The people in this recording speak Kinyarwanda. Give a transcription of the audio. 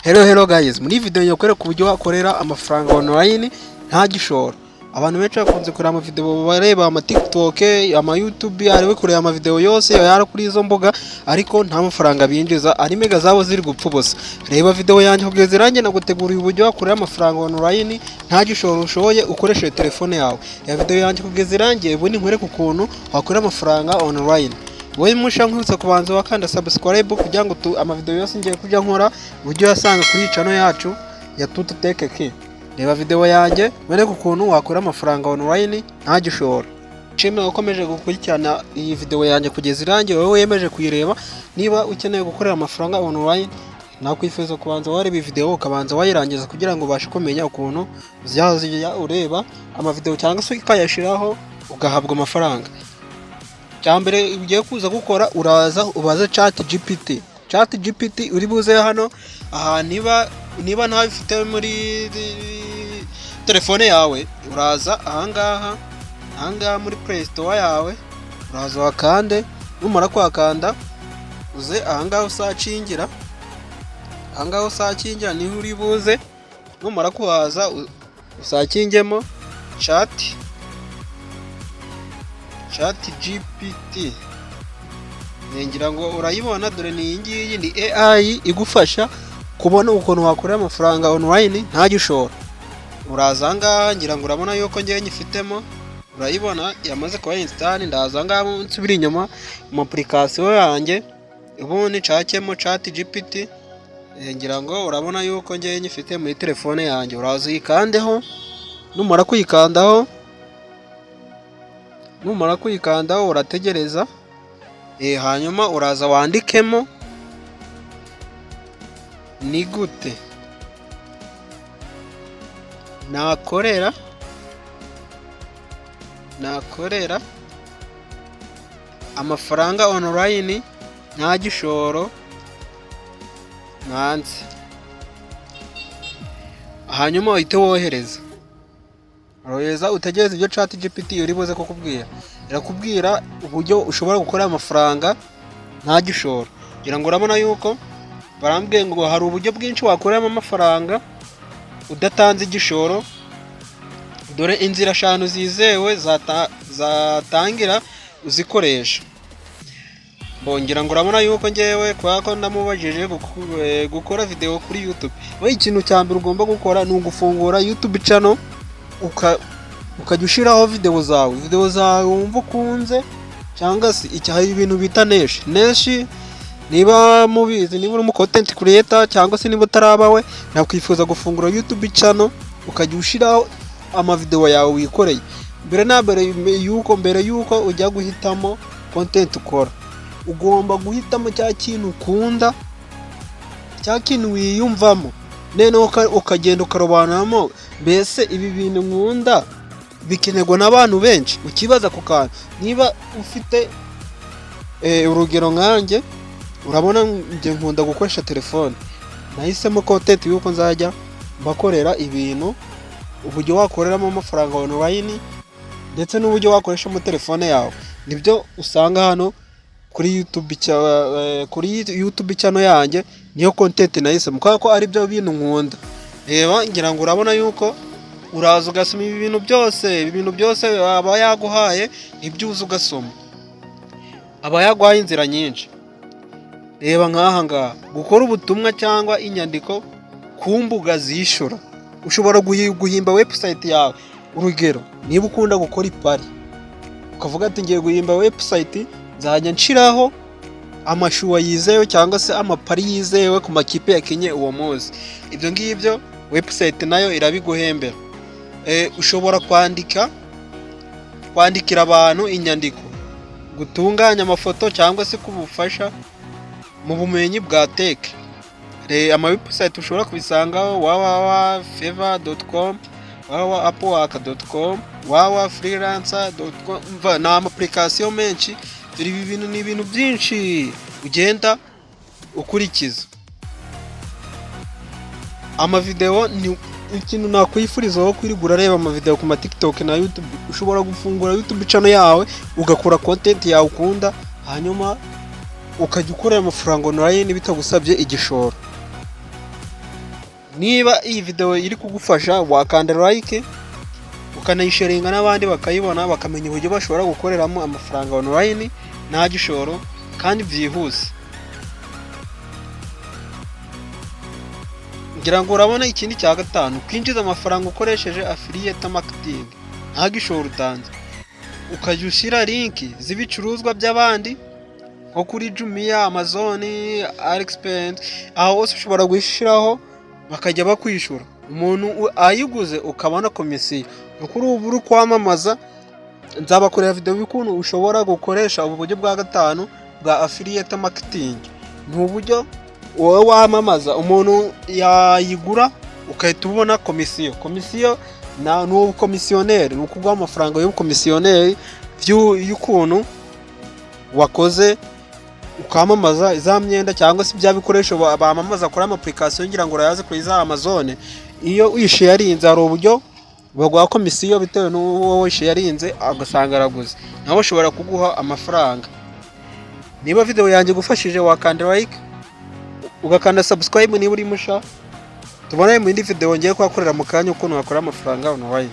Hello, hello guys, muri iyi video nyakwereka uburyo wakorera amafaranga online nta gishoro. Abantu benshi bakunze kureba amavideo, bareba ama TikTok, ama YouTube, ariwe kureba amavideo yose yari kuri izo mbuga, ariko nta mafaranga binjiza, ari mega zabo ziri gupfa ubusa. Reba video yanjye kugeza irangiye, naguteguriye uburyo wakorera amafaranga online nta gishoro ushoboye, ukoresheje telefone yawe. Ya video yanjye kugeza irangiye, ubundi nkwereke ukuntu wakorera amafaranga online. Wowe musha, nkwibutsa kubanza wakanda subscribe kugira ngo amavideo yose ngiye kujya nkora ujye uyasanga kuri channel yacu ya Tutu Tech Key. Reba video yanjye wereke ukuntu wakora amafaranga online nta gishoro. Nshimira ukomeje gukurikirana iyi video yanjye kugeza irangiye, wowe wiyemeje kuyireba. Niba ukeneye gukorera amafaranga online, nakwifuza kubanza wareba iyi video ukabanza wayirangiza kugira ngo ubashe kumenya ukuntu uzajya ureba amavideo cyangwa se ukayashyiraho ugahabwa amafaranga. Cya mbere ugiye kuza gukora, uraza ubaze Chat GPT. Chat GPT uri buze hano aha, niba ntabifite muri telefone yawe, uraza ahangaha muri Play Store yawe, uraza wakande. Numara kuhakanda, uze ahangaha usearchingira. Ahangaha usearchingira niho uri buze. Numara kuhaza, usearchingemo Chat GPT. Ngira ngo urayibona, dore ni iyi ngiyi, ni AI igufasha kubona ukuntu wakorera amafaranga online nta gishoro. Uraza aha ngaha, ngira ngo urabona yuko ngewe nyifitemo, urayibona yamaze kuba install. Ndaza aha ngaha nsubira inyuma mu application yanjye, ubundi nshakemo Chat GPT. Ngira ngo urabona yuko ngewe nyifite muri telefone yanjye. Uraza uyikandeho. Numara kuyikandaho, urategereza, hanyuma uraza wandikemo: "Ni gute nakorera amafaranga online nta gishoro ntanze?" Hanyuma uhite wohereza. Urohereza, utegereze ibyo Chat GPT iri buze kukubwira. Irakubwira uburyo ushobora gukora amafaranga nta gishoro. Ngira ngo urabona yuko barambwiye ngo hari uburyo bwinshi wakoreramo amafaranga udatanze igishoro. Dore inzira eshanu zizewe zatangira uzikoresha. Ngira ngo urabona yuko ngewe kubera ko ndamubajije gukora videwo kuri YouTube. We, ikintu cya mbere ugomba gukora ni ugufungura YouTube channel, ukajya ushyiraho videwo zawe wumva ukunze, cyangwa se hari ibintu bita niche. Niche, niba mubizi, niba uri umu content creator cyangwa se niba utaraba we, nakwifuza gufungura YouTube channel ukajya ushyiraho amavidewo yawe wikoreye. Mbere na mbere yuko ujya guhitamo content ukora, ugomba guhitamo cya kintu ukunda, cya kintu wiyumvamo, noneho ukagenda ukarobanuramo: mbese ibi bintu nkunda bikenerwa n'abantu benshi? Ukibaza ku kantu. Niba ufite urugero nkanjye, urabona njye nkunda gukoresha telefone, nahisemo content y'uko nzajya mbakorera ibintu, uburyo wakoreramo amafaranga online ndetse n'uburyo wakoreshamo telefone yawe. Nibyo usanga hano kuri YouTube channel yanjye, niyo content nahisemo kubera ko aribyo bintu nkunda. Reba, ngira ngo urabona yuko uraza ugasoma ibi bintu byose. Ibi bintu byose aba yaguhaye, nibyo uza ugasoma. Aba yaguhaye inzira nyinshi. Reba nk'aha ngaha: gukora ubutumwa cyangwa inyandiko ku mbuga zishyura. Ushobora guhimba website yawe. Urugero, niba ukunda gukora ipari, ukavuga ati: "Ngiye guhimba website, nzajya nshiraho amashuwa yizewe cyangwa se amapari yizewe ku makipe yakinye uwo munsi." Ibyo ngibyo website nayo irabiguhembera. Ushobora kwandikira abantu inyandiko, gutunganya amafoto cyangwa se kubufasha mu bumenyi bwa tech. Ama website ushobora kubisangaho: www.fiverr.com, www.upwork.com, www.freelancer.com. Ni ama application menshi. Dore ibi bintu ni ibintu byinshi ugenda ukurikiza. Amavideo ni ikintu nakwifuriza wo kwirirwa urareba amavideo ku ma TikTok na YouTube. Ushobora gufungura YouTube channel yawe, ugakora content yawe ukunda, hanyuma ukajya ukorera amafaranga online bitagusabye igishoro. Niba iyi video iri kugufasha, wakanda like, ukanayisharinga n'abandi bakayibona, bakamenya uburyo bashobora gukoreramo amafaranga online nta gishoro kandi byihuse. Ngira ngo urabona ikindi cya gatanu, kwinjiza amafaranga ukoresheje affiliate marketing nta gishoro utanze, ukajya ushyira link z'ibicuruzwa by'abandi nko kuri Jumia, Amazon, AliExpress, aho hose ushobora gushyiraho bakajya bakwishyura. Umuntu ayiguze ukabona komisiyo. Ni kuri ubu uri kwamamaza. Nzabakorera video y'ukuntu ushobora gukoresha ubu buryo bwa gatanu bwa affiliate marketing. Ni uburyo wowe wamamaza, umuntu yayigura ugahita ubona komisiyo. Komisiyo ni ubukomisiyoneri, ni ukuguha amafaranga y'ubukomisiyoneri y'ukuntu wakoze ukamamaza za myenda cyangwa se bya bikoresho bamamaza kuri ama application. Ngira ngo urayazi, kuri za Amazon, iyo uyisharinze hari uburyo baguha komisiyo bitewe n'uwo wisharinze, ugasanga araguze, nawe bashobora kuguha amafaranga. Niba video yanjye igufashije, wakanda like, ugakanda subscribe niba uri musha. Tubonane mu yindi video ngiye kuhakorera mu kanya, ukuntu wakora amafaranga online.